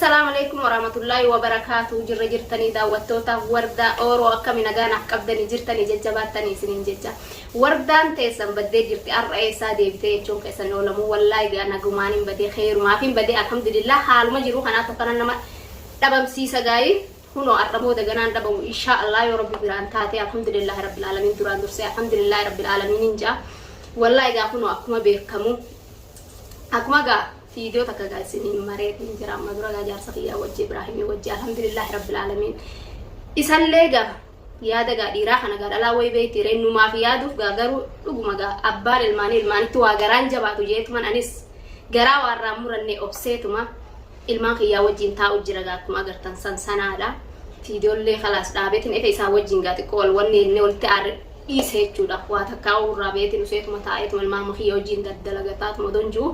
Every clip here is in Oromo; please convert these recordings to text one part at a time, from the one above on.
Assalaamu alaikum warahmatullaahi wabarakaatu. Jirra jirtanii daawwattoota Wardaa Ooroo, akkami nagaa naaf qabdanii jirtanii jajjabaattanii isiniin jecha. Wardaan teessan baddee jirti, har'a eessaa deebitee jechuun keessan oolamu. Wallaahi gaa nagumaan hin badee, kheerumaaf hin badee, alhamdulillah. Haaluma jiruu kanaa tokkana nama dhabamsiisa gaayii. Kunoo har'a booda ganaan dhabamu inshaa Allah, yoo rabbi biraan taate. Alhamdulillahi rabbil aalamiin. Duraan dursee alhamdulillahi rabbil aalamiin hin ja'a. Wallaahi gaa kunoo akkuma beekamu, akkuma gaa viidiyoo takka gaa isiniin mareetiin jira amma dura gaa jaarsa kiyyaa wajji, Ibraahimii wajji. Alhamdulillahi rabbil aalamiin. Isallee gaa yaada gaa dhiiraa kana gaa dhalaa wayi beekti ree, numaaf yaaduuf gaa. Garuu dhuguma gaa abbaan ilmaanii ilmaanitti waa garaan jabaatu jeetuman anis garaa waarraan muranne obseetuma ilmaan kiyyaa wajjin taa'u jira. Gaa akkuma agartan san sanaadha. Viidiyoollee kalaas dhaabeetiin efe isaa wajjin gaa xiqqoo wal wanni inni walitti aarre dhiise jechuudha. Waa takkaa irraa beetiin useetuma taa'eetuma ilmaan kiyya wajjin daddalagataatuma odoon jiru.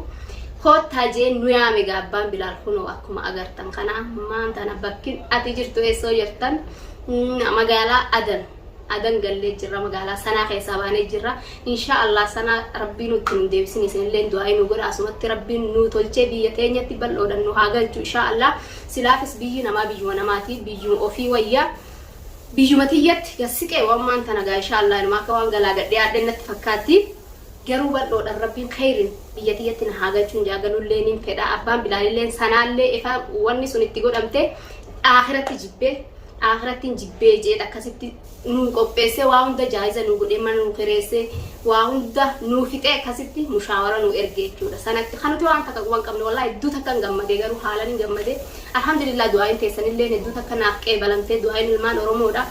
Koottaa jeen nu yaame gaa abbaan Bilaal. Kunoo akkuma agartan kana ammaan tana bakkin ati jirtu eessoo jirtan, magaalaa Adan. Adan gallee jirra, magaalaa Sanaa keessaa baanee jirra. Inshaa Allah Sanaa rabbii nutti nu deebisin, isinillee du'aa nu godha. Asumatti rabbiin nu tolchee biyya teenyatti bal'oodhaan nu haa galchu inshaa Allah. Silaafis biyyi namaa biyyuma namaati, biyyuma ofii wayyaa. Biyyuma tiyyatti gassiqee waan maan tana gaa inshaa Allah inuma akka waan galaa gadhee haadheen natti fakkaatti. Garuu bal'oodhaan rabbiin kheyrin biyya tiyyatti na haa galchuun jaa, galullee nin fedha. Abbaan Bilaalilleen sanaallee ifa wanni sun itti godhamte aakiratti jibbee, aakirattiin jibbee jeet akkasitti nuu qopheessee, waa hunda jaayiza nuu godhee, mana nuu kireessee, waa hunda nuu fixee, akkasitti mushaawara nuu erge jechuudha. Sanatti kanuti waan takka quban qabne. Wallaahi hedduu takka hin gammadee, garuu haalan hin gammadee. Alhamdulillah, du'aayin teessanillee hedduu takka naaf qeebalamtee, du'aayin ilmaan Oromoodha.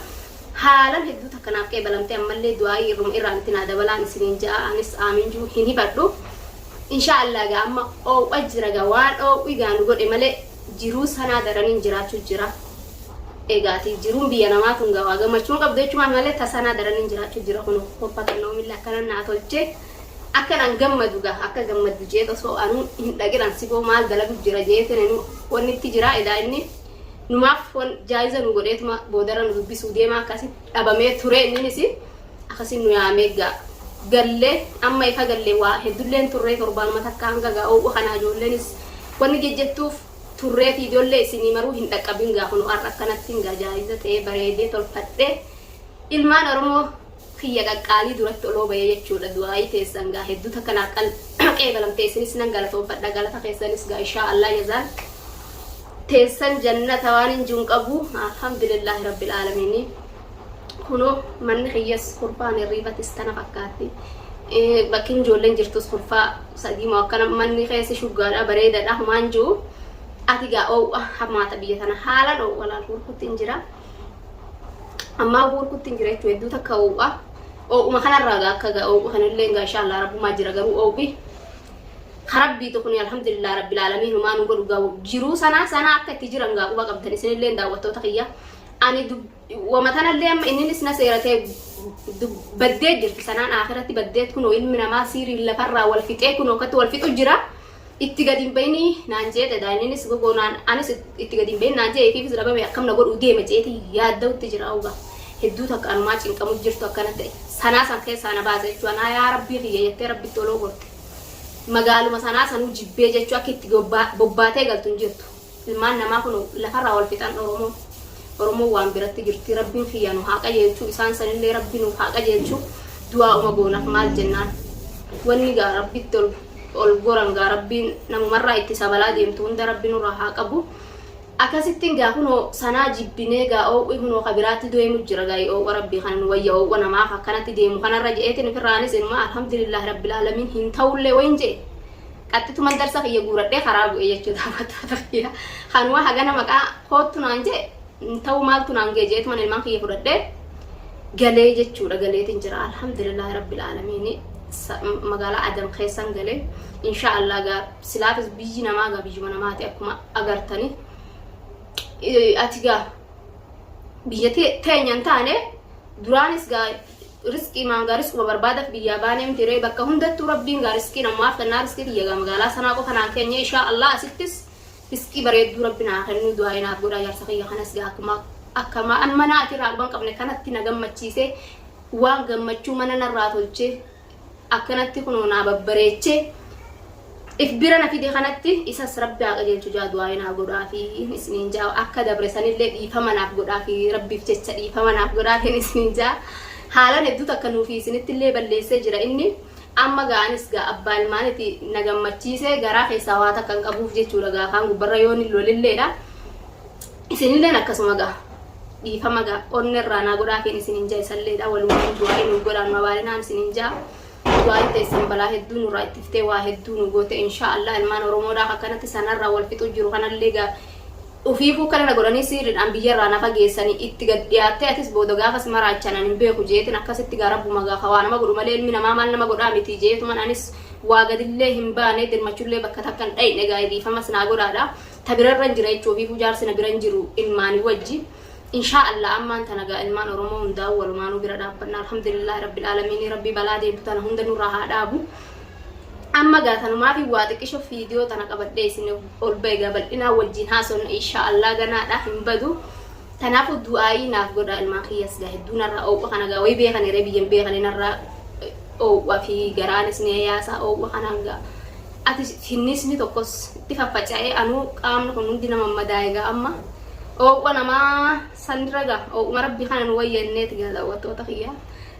Haalan hedduu takka naaf qeebalamtee. Ammallee du'aayii irruma irraan itti naa dabalaan isiniin ja'a, anis aamiin jiru hin hifadhu. Inshaa Allah gaa amma oowwa jira gaa, waan oowwi gaa nu godhe malee jiruu sanaa daraniin jiraachuu jira. Egaati jiruun biyya namaa tun gaa waa gammachuun qabdu jechumaan malee tasanaa daraniin jiraachuu jira. Kun koppa kan noomillee akkana naa tolchee akkan an gammadu gaa, akka gammaddu jeet osoo anuu hin dhaqin an siboo maal dalagu jira jeetin wanni itti jira edaa inni numaaf wan jaayiza nu godheetuma boodarra nu dubbisuu deema. Akkasitti dhabamee ture, inninis akkasin nu yaamee gaa gallee. Amma ifa gallee waa heddulleen turree, torbaanuma takka hanga gaa oowwa kanaa ijoolleenis wanni jejjettuuf turree, ijoollee isinii maruu hin dhaqqabin. Gaa kunu har'a akkanatti gaa jaayiza ta'ee bareedee tolfadhee ilmaan Oromoo kiyya qaqqaalii duratti oloo bahee jechuudha. Du'aayii teessan gaa hedduu takka naaf qeebalamte, isinis nan galatoonfadha. Galata keessanis gaa inshaa Allah jazaan teessan jannata waan hin jiru qabu. Alhamdulillahi rabbil aalamiin. Kunoo manni kiyyas kurfaan hirriibatis tana fakkaatti. Bakki ijoolleen jirtus kurfaa sadii moo akkana, manni keessi shuggaadha, bareedaadha, humaan jiru. Ati gaa oowwa hamaata biyya tana, haalaan oowwa laal, hurkutti hin jira. Ammaa hurkutti hin jira jechuudha, hedduu takka oowwa. Oowwuma kanarraa gaa akka gaa oowwa kanallee gaa inshaa Allah rabbumaa jira, garuu oowwi karabbiitu kuni alhamdulillah rabbil aalamiin humaa nu godhu. Gaa jiruu sanaa sanaa akka itti jiran gaa quba qabdan isinillee daawwattoota kiyya. Ani wama tanallee amma inninis na seeratee baddee jirti sanaan akhiratti baddeet. Kunoo ilmi namaa siiriin lafarraa wal fixee, kunoo akkatti wal fixu jira. Itti gadi hin bahini naan jeete daa inninis gogoo naan, anis itti gadi hin bahin naan jee, ifiifis dhabame akkam na godhuu deema jeeti yaadda'utti jira. Uga hedduu takka anumaa cinqamu jirtu akkanatti sanaa san keessaa na baase jechuudha. Naa yaa rabbii kiyya jettee rabbitti oloo gorte, magaaluma sanaa sanuu jibbee jechuu akka itti bobbaatee galtu hin jirtu. Ilmaan namaa kun lafarraa wal fixan. Oromoo, Oromoon waan biratti jirti. Rabbiin kiyya nu haa qajeelchu, isaan sanillee rabbi nuuf haa qajeelchu. Du'aa uma goonaaf, maal jennaan, wanni gaa rabbitti ol ol goran gaa rabbiin namumarraa itti sabalaa deemtu hunda rabbi nurraa haa qabu. Akkasittiin gaa kunoo sanaa jibbinee gaa oowwi kunoo ka biraatti deemu jira. Gaa oowwa rabbii kana nu wayya, oowwa namaaf akkanatti deemu kanarra je'eetiin ofirraanis inuma alhamdulillah rabbil aalamiin hin ta'ullee wayin je'e. Qaxxituman darsa kiyya guuradhee karaa bu'e jechuudha daawwattoota kiyya. Kanuma hagana maqaa koottu naan jee ta'uu maaltu naan ga'e jeetuman ilmaan kiyya fudhadhee galee jechuudha, galeetiin jira. Alhamdulillah rabbil aalamiin, magaalaa Adan keessan galee insha Allah. Gaa silaafis biyyi namaa gaa biyyuma namaati akkuma agartani. Ati gaa biyya teenya hin taane duraanis gaa riskii maan gaa riskuma barbaadaf biyyaa baanee miti ree? Bakka hundattuu rabbiin gaa riskii namaaf kennaa. Riskii tiyya gaa magaalaa sanaa qofa naan keenya. Inshaa Allah asittis riskii bareedduu rabbi naa kennuu du'aa naaf godhaa. Jaarsa kiyya kanas gaa akkuma akkama an mana ati irraa quban qabne kanatti na gammachiisee, waan gammachuu mana narraa tolchee, akkanatti kunoo naa babbareechee. If bira na fide kanatti isas Rabbi haa qajeelchu jaa du'aayi naa godhaafi isiniin jaa. Akka dabre sanillee dhiifama naaf godhaafi, Rabbiif jecha dhiifama naaf godhaafi isiniin jaa. Haalan hedduu takka nuufi isinittillee balleessee jira inni. Amma gaa anis gaa abbaa ilmaaniti na gammachiise, garaa keessaa waa takka hin qabuuf jechuudha gaa, afaan gubbarra yoon hin lolilleedha. Isinilleen akkasuma gaa dhiifama gaa onnerraa naa godhaafiin isiniin jaa, isalleedha walumaan du'aayi nuuf godhaan mabaalinaan isiniin jaa. Du'aayin teessan balaa hedduu nurraa ittiftee waa hedduu nu goote. Inshaa Allah ilmaan Oromoodhaa akkanatti sanarraa wal fixuu jiru kanallee gaa ufiifuu kana na godhanii siirriidhaan biyyarraa na fageessanii itti gad dhiyaattee atis booda gaafas maraachan ani hin beeku jeetin akkasitti gaa rabbuma gaa ka waa nama godhu malee ilmi namaa maal nama godhaa miti jeetuman anis waa gadillee hin baane dirmachullee bakka takka hin dhayne gaa dhiifamas naa godhaadha. Ta birarra hin jira jechuu ofiifuu jaarsi na bira hin jiru ilmaanii wajji. Inshaa Allah ammaan tana gaa ilmaan Oromoo hundaa'uu walumaanuu bira dhaabbanna. Alhamdulillahi rabbil aalamiin, rabbi balaa deemtu tana hunda nurraa haa dhaabu. Amma gaa tanumaafi waa xiqqisho fiidiyoo tana qabadhee isin ol ba'e gaa, bal'inaa wajjin haasofna inshaa Allah, ganaadha hin badu. Kanaafuu du'aayii naaf godhaa, ilmaan kiyyas gaa hedduu narraa oowwa kana gaa wayii beekan yeree biyyan beekani narraa oowwa fi garaanis ni yaasaa oowwa kanaan gaa. Ati finnisni tokkos itti faffaca'ee anuu qaamni kun hundi nama madaa'e gaa, amma oowwa namaa sanirra gaa oowwuma rabbi kana nu wayyanneeti gaa daawwattoota kiyyaa.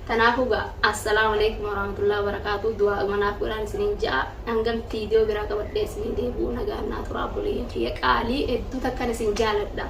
Kanaafuu gaa assalaamu alaikum warahmatullahi wabarakatuh, du'aa manaaf godhaan isiniin ja'a. Hangam viidiyoo biraa qabadhee isinii deebi'u nagaan naa turaa, obboleeyyan kiyya qaalii, hedduu takkan isin jaaladha.